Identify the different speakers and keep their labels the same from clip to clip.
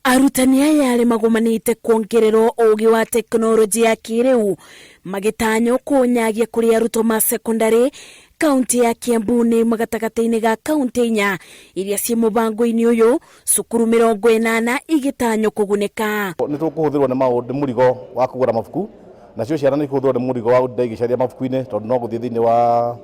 Speaker 1: Arutani aya arĩa magomanĩte kuongererwo ũgĩ wa tekinoronjĩ ya kĩrĩu magĩtanywo kũnyagia kũrĩ arutwo ma sekondari kaunti ya Kiambu nĩ ĩmwe gatagatĩ-inĩ ga kaunti inya iria ciĩ mũbango-inĩ ũyũ, cukuru 80 igĩtanywo kũgunĩka.
Speaker 2: Nĩ tũkũhũthĩrwo nĩ maũndũ nĩ mũrigo wa kũgũra mabuku, nacio ciana nĩ ikũhũthĩrwo nĩ mũrigo wa gũtinda igĩcaria mabuku-inĩ tondũ no gũthiĩ thĩinĩ wa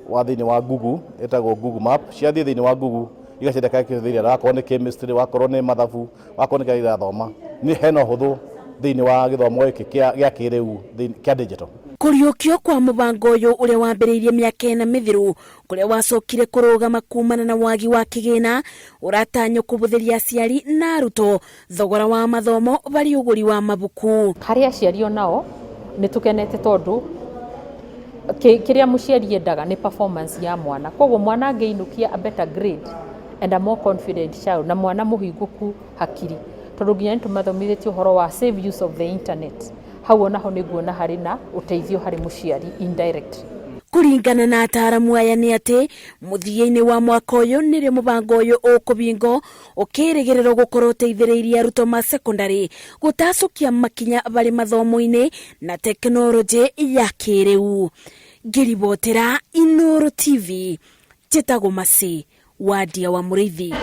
Speaker 2: wa thĩinĩ wa Google ĩtagwo Google Map, ciathiĩ thĩinĩ wa Google igacaria kĩrĩa gĩothe irenda, wakorwo nĩ chemistry, wakorwo nĩ mathabu, wakorwo nĩ kĩrĩa irathoma, nĩ hena ũhũthũ thĩinĩ wa gĩthomo gĩkĩ gĩa kĩrĩu kĩa digital.
Speaker 1: Kũriũkio kwa mũbango ũyũ ũrĩa wambĩrĩirie mĩaka ĩna mĩthiru kũrĩa wacokire kũrũgama kumana na wagi wa kĩgĩna ũratanywo kũbũthĩria aciari na arutwo thogora wa mathomo barĩ ũgũri wa mabuku.
Speaker 3: Harĩ aciari onao nĩ tũkenete tondũ kĩrĩa mũciari endaga nĩ performance ya mwana, koguo mwana angĩinũkia a better grade and a more confident child na mwana mũhingũku hakiri, tondũ nginya nĩ tũmathomithĩtie ũhoro wa safe use of the internet, hau onaho nĩ nguona harĩ na ũteithio harĩ mũciari indirect.
Speaker 1: Kũringana na ataaramu aya nĩ atĩ mũthia-inĩ wa mwaka ũyũ nĩrĩo mũbango ũyũ ũkũbingwo ũkĩrĩgĩrĩrwo gũkorwo ũteithĩrĩirie arutwo ma sekondari gũtacũkia makinya barĩ mathomo-inĩ na tekinoronjĩ ya kĩrĩu. Ngĩribotera Inooro TV, njĩtagwo Mercy Wandia wa Mũrĩithi.